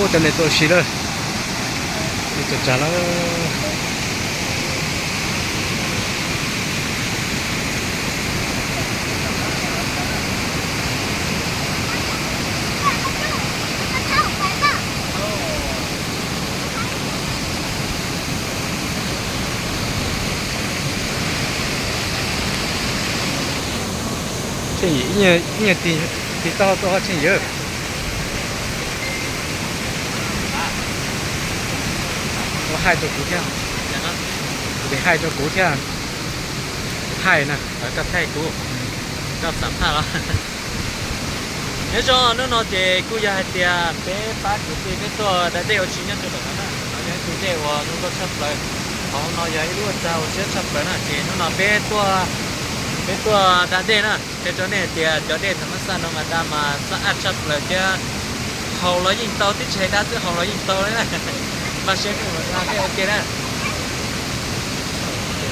Cov niam txiv ua si lawm, txog tsam lawm. Tsheej Yim, ib nyuag tig taub hau tuaj ho Tsheej Yim. Ua haij rau kuv thiab. Kuv tias haij rau kuv thiab. Kuv haij na. Koj thaij kuv, koj xam phaj los. Nyob zoo, hnub no ces kuj yog hais tias peb pab kwv tij peb tuaj da dej ua si nyob rau ntawm no na. No yog ib tug dej uas zoo nkauj tshaj plaws. Qhov no yog ib lub ua txag uas siab tshaj plaws na, ces hnub no peb tuaj, peb tuaj da dej na. Qhia rau nej hais tias cov dej thaum mab xaj no mas da mas xab ab tshaj plaws thiab. Haus los yeej tau, twb tsis hais da xwb, haus los yeej tau li na. Npaj siab nej mus da dej ua ke na.